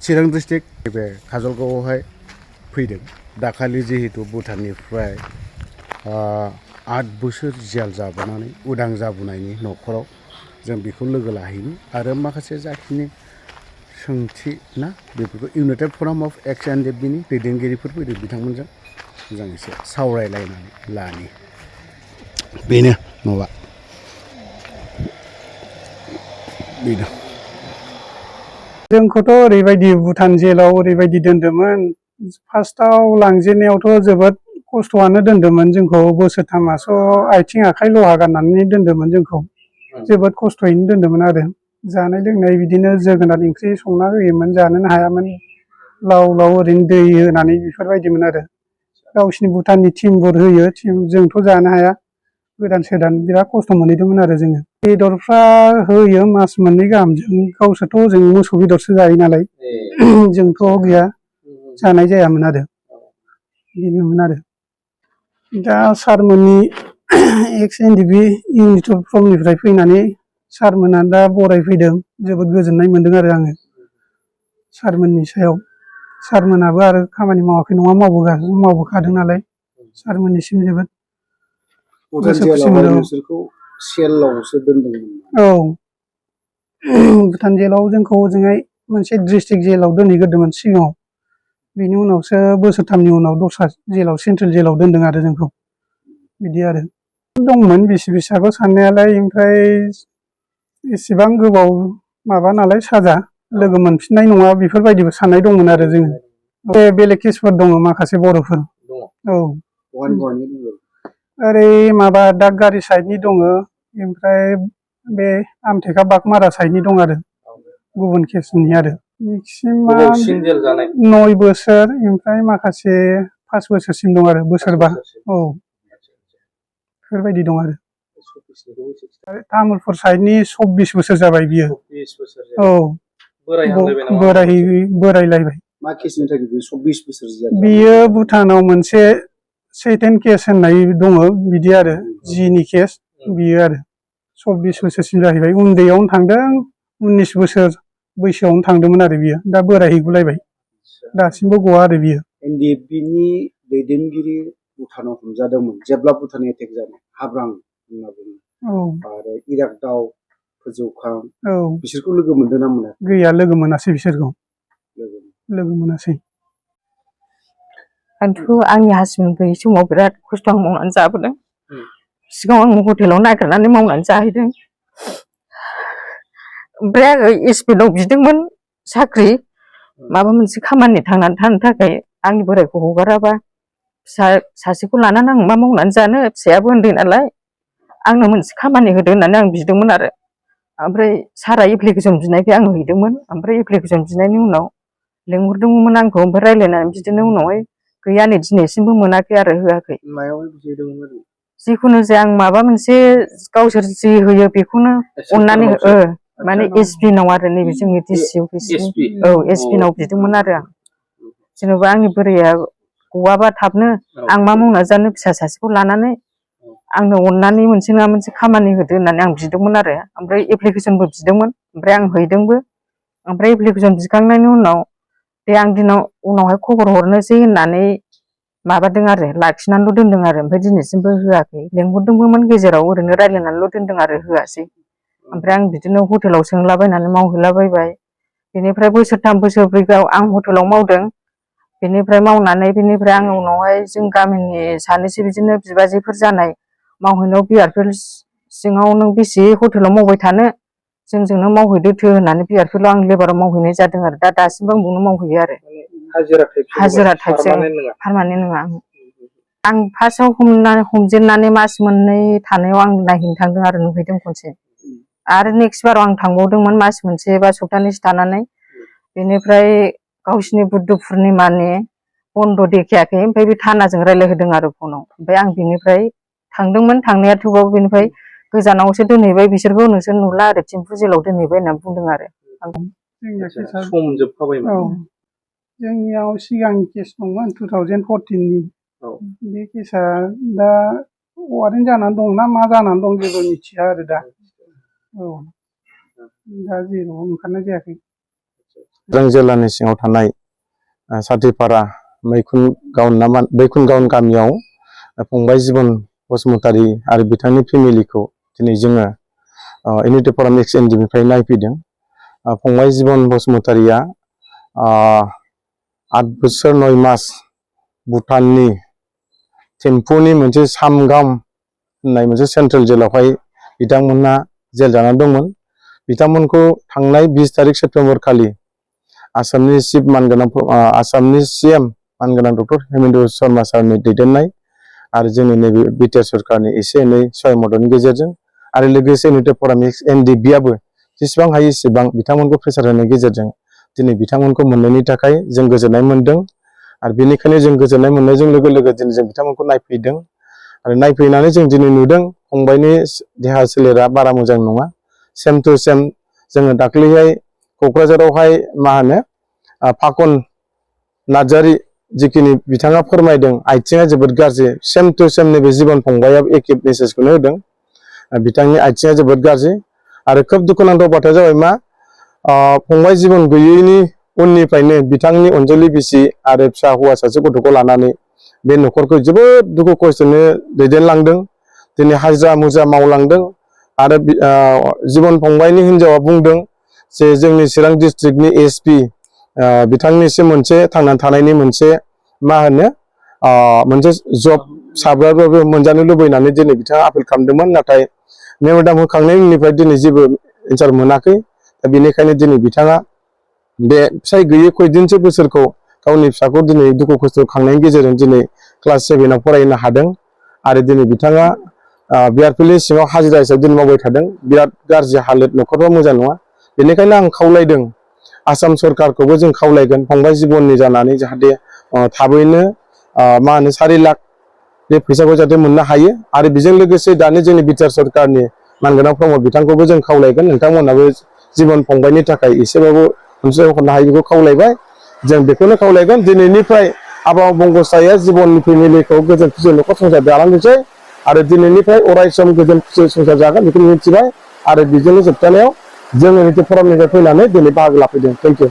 चिरां district बे काजलगावआवहाय फैदों दाखालि जिहेतु भुटाननिफ्राय 8 बोसोर जेल जाबोनानै उदां जाबोनायनि न'खराव जों बेखौ लोगो लाहैनो आरो माखासे जाखिनि सोंथि ना बेफोरखौ इउनाइटेड फराम अफ एक्स एन्ड बिनि दैदेनगिरिफोर फैदों बिथांमोनजों जों एसे सावरायलायनानै लानि बेनो माबा बेनो जोंखौथ' ओरैबायदि भुटान जेलाव ओरैबायदि दोनदोंमोन फार्स्टआव लांजेननायावथ' जोबोद खस्थ'आनो दोनदोंमोन जोंखौ बोसोरथामासो आथिं आखाइ लहा गाननानै दोनदोंमोन जोंखौ जोबोद खस्थ'यैनो दोनदोंमोन आरो जानाय लोंनाय बिदिनो जोगोनार ओंख्रि संना होयोमोन जानोनो हायामोन लाव लाव ओरैनो दै होनानै बेफोरबायदिमोन आरो गावसिनि भुटाननि टिमबुर होयो जोंथ' जानो हाया गोदान सोदान बिराद खस्थ' मोनहैदोंमोन आरो जोङो बेदरफ्रा होयो मास मोननै गाहाम गावसोरथ' जों मोसौ बेदरसो जायो नालाय जोंथ' गैया जानाय जायामोन आरो बेनोमोन आरो दा सारमोननि एक्स एनडिबि इउनिट फ्रमनिफ्राय फैनानै सारमोना दा बरायफैदों जोबोद गोजोननाय मोनदों आरो आङो सारमोननि सायाव सारमोनाबो आरो खामानि मावाखै नङा मावबोखादों नालाय सारमोननिसिम जोबोद औ भुटान जेलाव जोंखौ ओजोंहाय मोनसे डिस्ट्रिक्ट जेलाव दोनहैग्रोदोंमोन सिगाङाव बेनि उनावसो बोसोरथामनि उनाव दस्रा जेलाव सेन्ट्रेल जेलाव दोनदों आरो जोंखौ बिदि आरो दंमोन बिसिखौ साननायालाय ओमफ्राय एसेबां गोबाव माबा नालाय साजा लोगो मोनफिननाय नङा बेफोरबायदिबो साननाय दंमोन आरो जोङो बेलेग केसफोर दङ माखासे बर'फोर औ ओरै माबा दागगारि साइडनि दङ ओमफ्राय बे आमथेखा बागमारा साइडनि दं आरो गुबुन केसनि आरो मेक्सिमाम 9 बोसोर ओमफ्राय माखासे 5 बोसोरसिम दं आरो बोसोरबा औ बेफोरबायदि दं आरो तामुलपुर साइडनि 24 बोसोर जाबाय बियो औ बोरायलायबाय बियो भुटानाव मोनसे सैटेन केस होननाय दङ बिदि आरो जिनि केस बियो आरो 24 बोसोरसिम जाहैबाय उन्दैयावनो थांदों 19 बोसोर बैसोआवनो थांदोंमोन आरो बियो दा बोरायहैगुलायबाय दासिमबो गवा आरो बियो एनडिएफबिनि दैदेनगिरि भुटानाव हमजादोंमोन जेब्ला भुटान एटेक जानाय हाब्रां होनना बुङो आरो इराक दाव फोजौखां बिसोरखौ लोगो मोनदों ना मोना गैया लोगो मोनासै बिसोरखौ लोगो मोनासै आंथ' आंनि हासबेन्ड गैयै समाव बिराद खस्थ' आं मावनानै जाबोदों सिगाङाव आं हटेलाव नागिरनानै मावनानै जाहैदों ओमफ्राय आङो एसपिनाव बिदोंमोन साख्रि माबा मोनसे खामानि थांनानै थानो थाखाय आंनि बोरायखौ हगाराबा फिसा सासेखौ लानानै आं मा मावनानै जानो फिसायाबो उन्दै नालाय आंनो मोनसे खामानि होदो होननानै आं बिदोंमोन आरो ओमफ्राय सारा एप्लिकेसन बिनायखाय आं हैदोंमोन ओमफ्राय एप्लिकेसन बिनायनि उनाव लेंहरदोंमोन आंखौ ओमफ्राय रायज्लायनानै बिदिनो उनावहाय गैया नै दिनैसिमबो मोनाखै आरो होआखै जिखुनु जाया आं माबा मोनसे गावसोर जि होयो बेखौनो अननानै माने एसपिनाव आरो नैबे जोंनि डिसि अफिसनि औ एसपिनाव बिदोंमोन आरो आं जेनेबा आंनि बोराया गवाबा थाबनो आं मा मावना जानो फिसा सासेखौ लानानै आंनो अननानै मोनसे नङा मोनसे खामानि होदो होननानै आं बिदोंमोन आरो ओमफ्राय एप्लिकेसनबो बिदोंमोन ओमफ्राय आं हैदोंबो ओमफ्राय एप्लिकेसन बिखांनायनि उनाव दे आं उनावहाय खबर हरनोसै होननानै माबादों आरो लाखिनानैल' दोनदों आरो ओमफ्राय दिनैसिमबो होआखै लेंहरदोंमोन गेजेराव ओरैनो रायज्लायनानैल' दोनदों आरो होआसै ओमफ्राय आं बिदिनो हटेलाव सोंलाबायनानै मावहैलाबायबाय बेनिफ्राय बोसोरथाम बोसोरब्रै आं हटेलाव मावदों बेनिफ्राय मावनानै बेनिफ्राय आं उनावहाय जों गामिनि सानैसो बिदिनो बिबाजैफोर जानाय मावहैनायाव बिआरपि सिङाव नों बेसे हटेलाव मावबाय थानो जोंजोंनो मावहैदो थो होननानै बिआरपिएलआव आं लेबाराव मावहैनाय जादों आरो दासिमबो आं बेयावनो मावहैयो आरो हाजिरा टाइपसो पारमानेन्ट नङा आं फार्स्टआव हमजेननानै मास मोननै थानायाव आं नायहैनो थांदों आरो नुहैदों खनसे आरो नेक्स्ट बाराव आं थांबावदोंमोन मास मोनसे बा सप्तानैसो थानानै बेनिफ्राय गावसिनि बुद्ध पुर्निमानि बन्द' देखायाखै ओमफ्राय बे थानाजों रायज्लायहोदों आरो फनाव ओमफ्राय आं बिनिफ्राय थांदोंमोन थांनाया थेवबाबो बेनिफ्राय गोजानावसो दोनहैबाय बिसोरखौ नोंसोर नुला आरो थिम्फु जेलाव दोनहैबाय होननानै बुंदों आरो सम जोबखाबायमोन जोंनियाव सिगांनि केस दंमोन 2014नि बे केसा दा वारेन्ट जानानै दं ना मा जानानै दं जेबो मिथिया आरो दा औ दा जेराव ओंखारनाय जायाखै चिरां जिल्लानि सिङाव थानाय साथिपारा बैकुन गावन गामियाव फंबाय जिबन बसुमतारी आरो बिथांनि फेमिलिखौ दिनै जोङो इउनिटि फराम एक्स एन डि निफ्राय नायफैदों। फंबाय जिबन बसुमतारीया 8 बोसोर 9 मास भुटाननि थिम्फुनि मोनसे सामगाम होननाय मोनसे सेन्ट्रेल जेलावहाय बिथांमोनहा जेल जानानै दंमोन। बिथांमोनखौ थांनाय 20 तारिख सेप्तेम्बर खालि आसामनि आसामनि सीएम मानगोनां डक्टर हेमन्त शर्मा सारनि दैदेननाय आरो जोंनि नैबे बिटिआर सरकारनि एसे एनै सहाय मददनि गेजेरजों आरो लोगोसे इउनिटि फराम एक्स एन डि बिआबो जेसेबां हायो एसेबां बिथांमोनखौ प्रेसार होनायनि गेजेरजों दिनै बिथांमोनखौ मोननायनि थाखाय जों गोजोननाय मोनदों। आरो बेनिखायनो जों गोजोननाय मोननायजों लोगो लोगो दिनै जों बिथांमोनखौ नायफैदों आरो नायफैनानै जों दिनै नुदों फंबायनि देहा सोलेरा बारा मोजां नङा। सेम टु सेम जोङो दाख्लैहाय क'क्राझारावहाय फाखन नार्जारी जिखिनि बिथाङा फोरमायदों आथिङा जोबोद गाज्रि, सेम टु सेम नैबे जिबन फंबाया एखे मेसेजखौनो होदों। बिथांनि आथिङा जोबोद गाज्रि आरो खोब दुखुनांथाव बाथ्राया जाबाय मा फंबाय जिबन गैयैनि उननिफ्रायनो बिथांनि अनजालि बिसि आरो फिसा हौवा सासे गथ'खौ लानानै बे न'खरखौ जोबोद दुखु खस्थ'नो दैदेनलांदों। दिनै हाजिरा मुजिरा मावलांदों आरो जिबन फंबायनि हिनजावा बुंदों जे जोंनि चिरां डिस्ट्रिक्टनि एसपि बिथांनिसिम मोनसे थांनानै थानायनि मोनसे मोनसे जब साब्लाबाबो मोनजानो लुबैनानै दिनै बिथाङा आपिल खालामदोंमोन। नाथाय मेम'रेन्डाम होखांनायनि उननिफ्राय दिनै जेबो एन्सार मोनाखै। दा बेनिखायनो दिनै बिथाङा बे फिसाय गैयै खयदिनसो बोसोरखौ गावनि फिसाखौ दिनै दुखु खस्थ' खांनायनि गेजेरजों दिनै क्लास 7आव फरायनो हादों आरो दिनै बिथाङा बिआरपिएलनि सिङाव हाजिरा हिसाबै दिनै मावबाय थादों। बिराद गाज्रि हालोद, न'खरफ्रा मोजां नङा। बेनिखायनो आं खावलायदों आसाम सरकारखौबो जों खावलायगोन फंबाय जिबननि जानानै जाहाथे थाबैनो 4 लाख बे फैसाखौ जाहाथे मोननो हायो आरो बेजों लोगोसे दानि जोंनि बिटिआर सरकारनि मानगोनां प्रमद बिथांखौबो जों खावलायगोन नोंथांमोनाबो जिबन फंबायनि थाखाय एसेबाबो अनसुंथाइ हरनो हायो बेखौ खावलायबाय। जों बेखौनो खावलायगोन दिनैनिफ्राय आबहावा बंग'साया जिबननि फेमिलिखौ गोजोन खुसि न'खर संसार जालांथोंसै आरो दिनैनिफ्राय अराय सम गोजोन खुसि संसार जागोन बेखौ मिथिबाय आरो बेजोंनो जोबथानायाव जोङो इउनिटि फरामनिफ्राय फैनानै दिनै बाहागो लाफैदों। Thank you.